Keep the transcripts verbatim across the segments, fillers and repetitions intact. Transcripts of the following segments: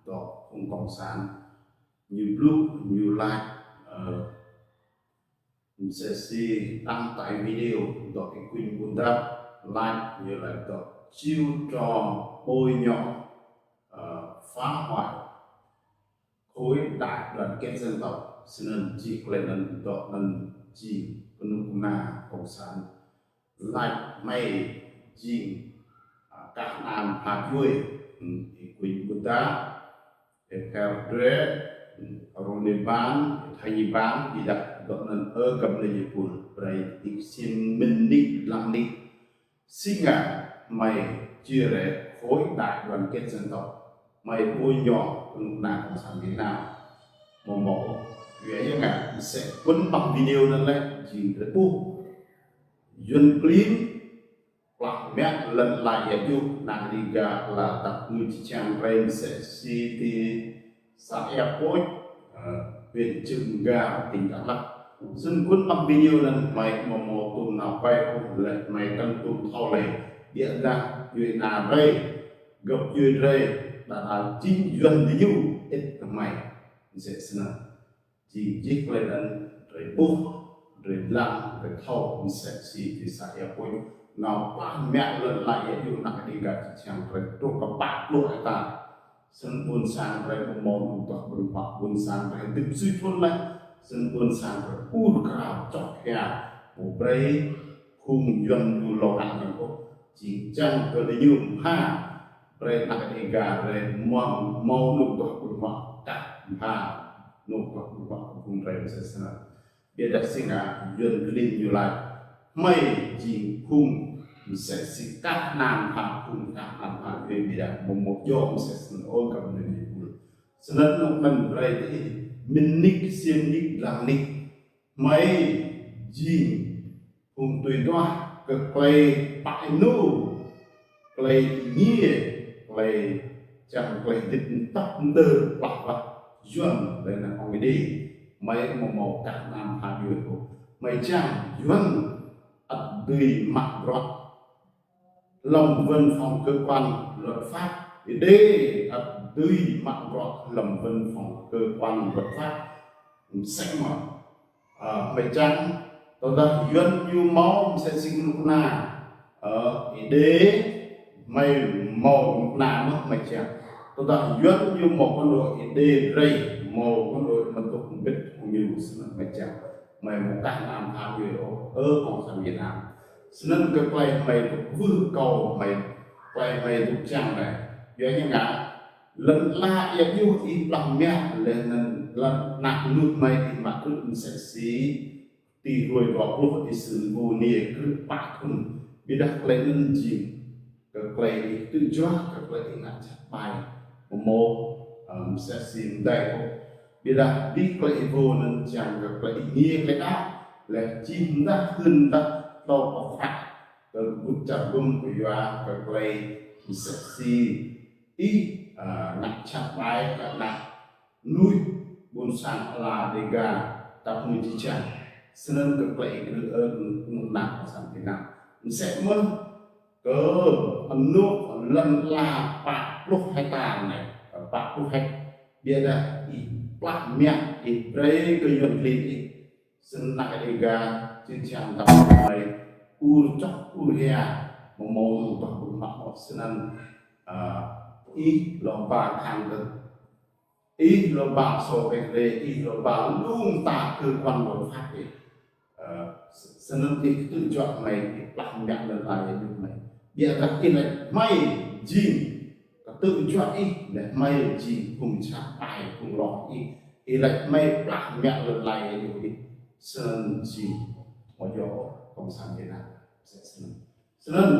dŏ phung cộng sản. Ñu blŭ, ñu laĭ, ơ, msĕ si đăng tải video dŏ Y Quynh Buôn Dap, laĭ ñu laĭ dŏ chiêu trò bôi nhọ, ơ, phá hoại khối đại đoàn kết dân tộc. Snăn jing klei anăn dŏ anăn jing kơnuk kơna cộng sản lač hmei jing, a, kah anăn pha djuê, hm, Y Quynh Buôn Dap, Y Pher Dre, hm, Rônê Ban, Y Thay Nhi Ban, ƀiădah dŏ anăn ơ găp anei ñu pul brei ti ksiêm mĭn nik dlăng nik. Si ngă hmei chia rẽ khối đại đoàn kết dân tộc, hmei bôi nhọ kơnuk kơna cộng sản Việt Nam. Mâo mâo, yua ya ngă msĕ kŭn ƀăng video anăn lĕ jing drei ƀuh. Yuăn klin plah mă lăn ala êa juh, anak Đêga ala dap kngư či čiăng rei msĕ si ti xã Ea Pôch, ơ, huyện Cư M'gar, tỉnh Đắk Lắk. Snăn kŭn ƀăng video anăn hmei mâo mâo tuôm nao pai ôh leh hmei kăn tuôm thâo lei. Ƀiădah djuê ana drei, găp djuê drei, đa đa jing Yuăn diñu ĭt kơ hmei. Msĕ snăn. Jing jih klei anăn drei ƀuh, drei dlăng, drei thâo msĕ si ti xã Ea Pôch. Nao plah mă lăn ala êa juh anak Đêga či čiăng drei truh kơ pă pluh hecta. Snăn ƀuôn sang drei mâo mâo nŭn tuah ƀơ̆ng huă, ƀuôn sang drei dĭp sui thŭn leh. Snăn ƀuôn sang drei ur krao čŏk hia, ƀu brei phung Yuăn ñu lŏ ngă anăn ôh. Jing čiăng kơ diñu mha brei anak Đêga drei mâo mâo nŭn tuah ƀơ̆ng huă, kah mha nŭn tuah ƀơ̆ng huă kơ phung drei msĕ snăn. Ƀiădah si ngă Yuăn klin ñu lač hmei jing phung msĕ si kah anăn pha, phung kah anăn pha, ƀiădah mâo mâo djŏ msĕ snăn ôh găp anei ñu pul. Snăn anôk anăn brei ti ih mĭn nik ksiêm nik dlăng nik. Hmei jing phung tui duah kơ klei pă ênô, klei êngiê, klei čiăng klei hdĭp mtăp mdơr plah wah Yuăn leh anăn hŏng Êđê. Hmei mâo mâo kah anăn pha djuê ôh. Hmei čiăng Yuăn ăt dưi mă bruă hlăm văn phòng cơ quan luật pháp, Êđê ăt dưi mă bruă hlăm văn phòng cơ quan luật pháp. Msĕ mơh, ơ, hmei čiăng, tơdah Yuăn ñu mâo msĕ si kơnuk kơna, ơ, Êđê, hmei mâo kơnuk kơna mơh hmei čiăng. Tơdah Yuăn ñu mâo quân đội Êđê drei, mâo quân đội mă tŭk mbĭt hŏng ñu, snăn hmei čiăng. Hmei mâo kah anăn pha djuê ôh, ơ cộng sản Việt Nam. Snăn kơ klei hmei dôk kwưh akâo hmei, klei hmei dôk čiăng leh. Yua ya ngă, lăn ala êa juh ih plah mă leh anăn lăn anak mnuih hmei ih mă krư̆ msĕ si ti hruê dua pluh ih sưn ƀu niê krư̆ pă thŭn. Ƀiădah klei anăn jing kơ klei ih ktư̆ juă, kơ klei ih ngă jhat ƀai. Mâo mâo, ơ, msĕ si mdei ôh. Ƀiădah bi klei ih ƀuh anăn čiăng kơ klei ih êngiê klei đăo, leh čih mdah hưn mdah hlâo pơphră kơ kbŭt čar gŭm kyua kơ klei msĕ si ih, ơ, ngă jhat ƀai kơ anak mnuih ƀuôn sang ala Đêga dap kngư či čiăng. Snăn kơ klei ih krư̆, ơ, kơnuk kơna cộng sản Việt Nam. Msĕ mơh kơ anôk lăn ala pă pluh hecta anei, pă pluh hecta. Ƀiădah ih plah mă, ih brei kơ Yuăn klin ih. Snăn anak Đêga či čiăng dap kngư ur čŏk ur hia, mâo mâo nŭn tuah ƀơ̆ng huă ôh. Snăn, ơ, ih lŏ ba khăng kơ ih lŏ ba sô pek rê, ih lŏ ba lu mta cơ quan luật pháp ih. Ơ, s-, snăn ih ktư̆ juă hmei, ih plah mă lăn ala êa juh hmei. Ƀiădah ih lač hmei jing, ktư̆ juă ih, leh hmei jing phung jhat ƀai, phung roh ih. Ih lač hmei plah mă lăn ala êa juh ih. Snăn jing mâo djŏ ôh cộng sản Việt Nam. Snăn. Snăn,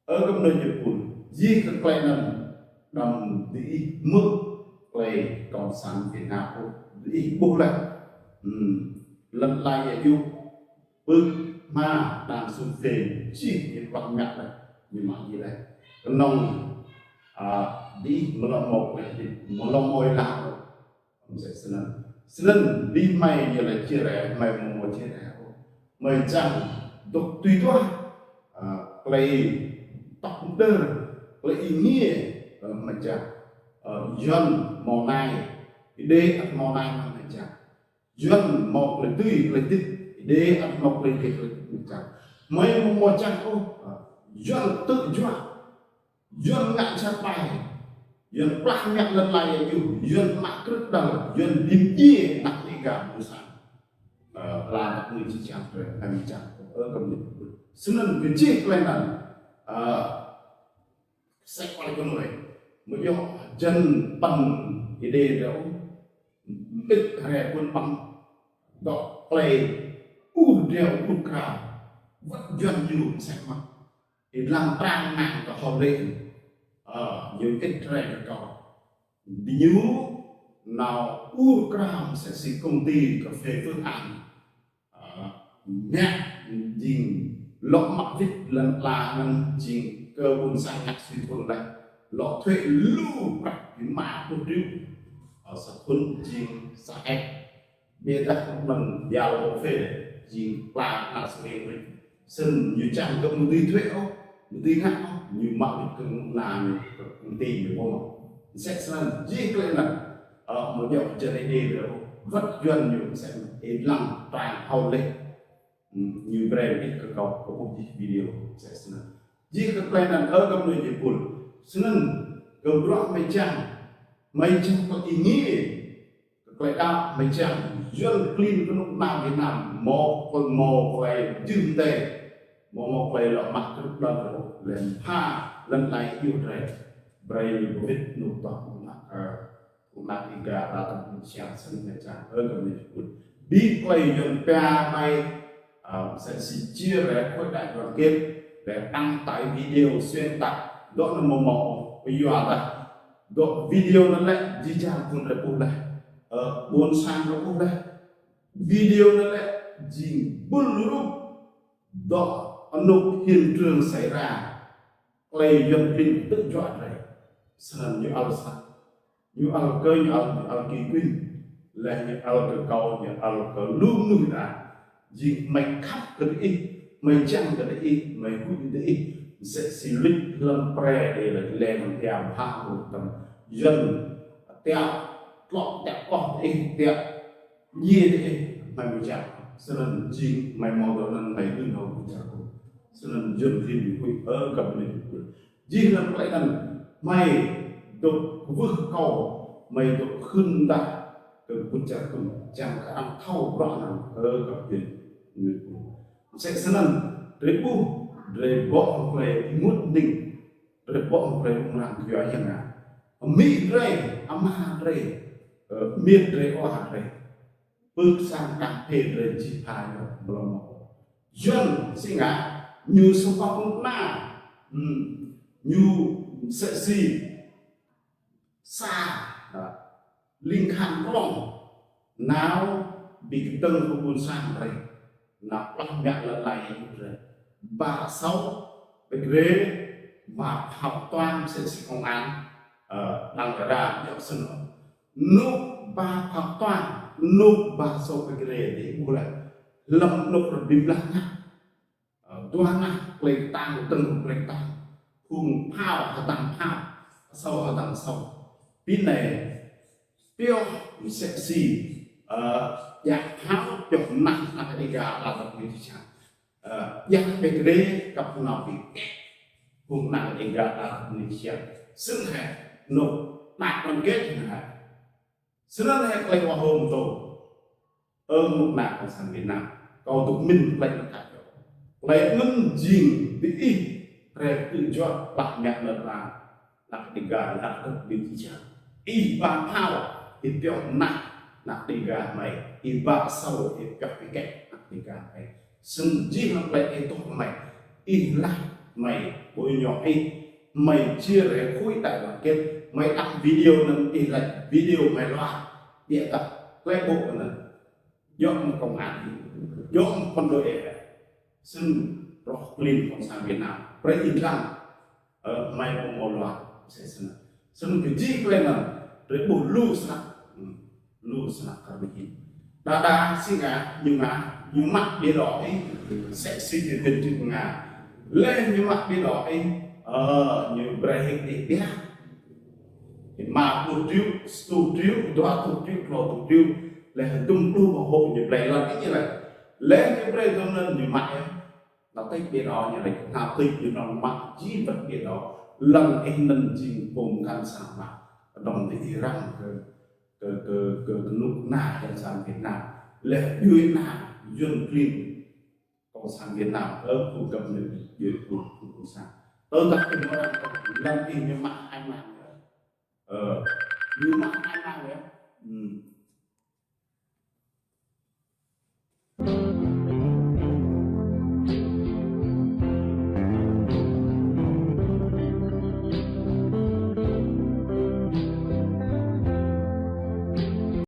ơ găp anei ñu pul, jih kơ klei anăn đăm diih hmư̆ klei cộng sản Việt Nam ôh, diih ƀuh leh. Hm, lăn ala êa juh, pưk hma đang xu phê, jih ñu plah mă leh, ñu mă jih leh. Knŏng, a, diih mlŏm mâo klei hdĭp, mlŏm mâo êlah ôh. Msĕ snăn. Snăn bi hmei ñu lĕ chia rẽ, hmei mâo mâo chia rẽ ôh. Hmei čiăng dôk tui duah, a, klei tŏk mdơr, klei êngiê, ơ, hmei čiăng. Yuan hmâo nai, Êđê ăt hmâo nai mơ̆ng čang. Yuan hmâo klei dưi klei dĭt, Êđê ăt hmâo klei dĭt klei dĭt mơ̆ng čang. Mơi hmâo mơ̆ng čang ôh, Yuan tŭ juă, Yuan ngă čar ƀai, Yuan plah mă lŏn tơnah, Yuan mă krư̆ đăl, Yuan bim djiê ană Đêga ƀu sang. Ơ, la tăk mơi či čang, ơ, kơmơi. Snăn kơ jih klei anăn, ơ, sĕ kơ lĕ kơ mơi. Mơ̆ yơh jăn păn Êđê reo, mĭt rĕ pun păng, dŏ klei ur reo ur krao, wăt Yuan ñu sĕ mă. Ih lăng trang mạng kơ hŏ lĕ, ơ, ñu ĭt rĕ kơ kâo. Diñu nao ur krao msĕ si công ty cà phê Phước An. Ơ, ngă jing lŏ mă wĭt lăn ala anăn jing kơ ƀuôn sang ngă si thun leh. Lŏ thuê lu prăk bi ma pun riu. Ơ, sa thun jing sa hek. Ƀiădah mơ̆ng bial ôh phê, jing pla na sering ri. Snăn ñu čang kơ mơ̆ng dưi thuê ôh, mơ̆ng dưi ngă ôh, ñu mă wĭt kơ ană ñu, kơ công ty ñu ƀuh mơ̆. Msĕ snăn, jih klei anăn, ơ, mơ̆ yơh jăn Êđê reo, wăt Yuan ñu msĕ snăn, ih lăng trang hŏ lĕ. Hm, ñu brei wĭt kơ kâo, kâo ƀuh jih video, msĕ snăn. Jih kơ klei anăn, ơ, kơ mơi jih pul. Snăn, kơ bruă mơi čang, mơi čang kơ ih ngă, kơ klei đăo mơi čang, Yuan klin kơ ană Việt Nam, hmâo klei, hmâo klei jưh mdê, hmâo, hmâo klei lŏ mă krư̆ đăl rơ̆, leh pha lăn lai iu drei, brei ñu wĭt nŭk tŏ ană, ơ, ană Đêga đa tăm siang snăn mơi čang, ơ, kơ mơi jih pul. Bi klei Yuan pia mơi, ơ, msĕ si chia rẽ khối đại đoàn kết, rẽ đăng tải video xuyên tạc, dŏ anăn hmâo hmâo, ƀiădah dŏ video anăn lĕ, jih jang phung rĕ ƀuh leh. Ơ, ƀuôn sang rĕ ƀuh leh. Video anăn lĕ, jing bul rup dŏ anôk hiện trường xảy ra. Klei Yuan klin tŭ juă drei. Snăn ñu ăl sat. Ñu ăl kơ, ñu ăl, ñu ăl kơ kĭn. Leh ñu ăl kơ kâo, ñu ăl kơ lu mnuih đa. Jing mơi khăp kơ diih, mơi čang kơ diih, mơi huĭ kơ diih. Msĕ si luč hlăm pre đê leh leh mơ̆ng tiam ha mơ̆ng tăm. Yuan tiap tlŏk tiap koh diih, tiap djiê diih, mơi mơ̆ čang. Snăn jing mơi hmâo dŏ anăn mơi dưi hŏng kơ čar kâo. Snăn Yuan klin huĭ, ơ, kơ mơi. Jih hlăm klei anăn, mơi dôk kwưh kâo, mơi dôk hưn dah kơ kơ čar kâo, čang kơ arăng thâo bruă anăn, ơ, kơ Yuan. Msĕ snăn, drei ƀuh, drei bŏ hŏng klei ênguôt hơnĭng, drei bŏ hŏng klei rŭng răng kyua yang ngă. Amĭ drei, ama drei, ơ, amiêt drei, awa drei. Pưk sang kah phê drei jih pha ñu blŏng mơ̆. Yuan si ngă, ñu sơ̆ pă kŭp na. Hm, ñu msĕ si sa, ling khan klŏng. Nao bi kơtơ̆ng kơ ƀuôn sang drei. Nao plah mă lăn lai iu drei. Ba asâo, pơgrê, ba phao toang msĕ si công an, ơ, đang ra, yơh snăn. Anôk ba phao toang, anôk ba asâo pơgrê dih ƀuh leh. Hlăm anôk rơbĭ blah ngă. Ơ, dua ngă klei ktang, tơ̆ng klei ktang. Phung phao, hơdăng phao, asâo hơdăng asâo. Pin anei, pioh msĕ si, ơ, djă phao, pioh mnah, ană Đêga, đa tăm mơi či čang. Ơ, djă pơgrê, kăp nao bi kĕ. Phung ană Đêga, đa tăm mơi či čang. Snăn hĕ, anôk đa tăm kĕ hĕ. Snăn hĕ klei wa hôm tô. Ơ mơ̆ng ană Cộng sản Việt Nam. Kâo dôk mĭn klei anăn kơ kâo. Klei anăn jing diih, rĕ tŭ juă plah mă lăn ala, ană Đêga, ană kơ bi či čang. Ih ba phao, ih pioh mnah, ană Đêga mơi. Ih ba asâo, ih pioh bi kĕ, ană Đêga mơi. Snăn jih hlăm klei ih tŭ mơi. Ih lah mơi, ƀuh ñu ih, mơi chia rẽ khối đại đoàn kết, mơi đăng video anăn ih lač video mơi luar. Ƀiădah klei ƀuh anăn. Djŏ mơ̆ng công an ih. Djŏ mơ̆ng quân đội ih. Snăn roh klin Cộng sản Việt Nam. Brei ih lăng. Ơ, mơi ƀuh mơ̆ luar. Msĕ snăn. Snăn kơ jih klei anăn, drei ƀuh lu snăk. Hm, lu snăk kơ mơi hĭn. Đa đa si ngă, ñu ngă, ñu mă ƀiă dŏ ih, msĕ si ti tin čut ngă. Leh ñu mă ƀiă dŏ ih, ơ, ñu brei hĭ ih biă. Ñu mă pluh triệu, sa rơtuh triệu, dua rơtuh triệu, klâo rơtuh triệu. Laih hơdôm pluh pă hộ ñu blơi lăng ih ñu laih. Laih ñu blơi tơl anŭn ñu mă yơh. Nao tĕk ƀiă đô ñu laih, nao tĕk ƀiă đô mă jing wơ̆t ƀiă đô. Lăng ih anŭn jing pô mơkăn sang mă. Đơ̆ng tơ ih răng kơ, kơ, kơ, kơ kơnuk kơna cộng sản Việt Nam. Laih djuai ania Yuan klin cộng sản Việt Nam, ơ, khu găp ñu djuai khu, khu cộng sản. Tơdah kơ mơ̆ răng kơ lăng ih ñu mă hai măng. Ơ, ñu mă hai măng yơh. Ừm.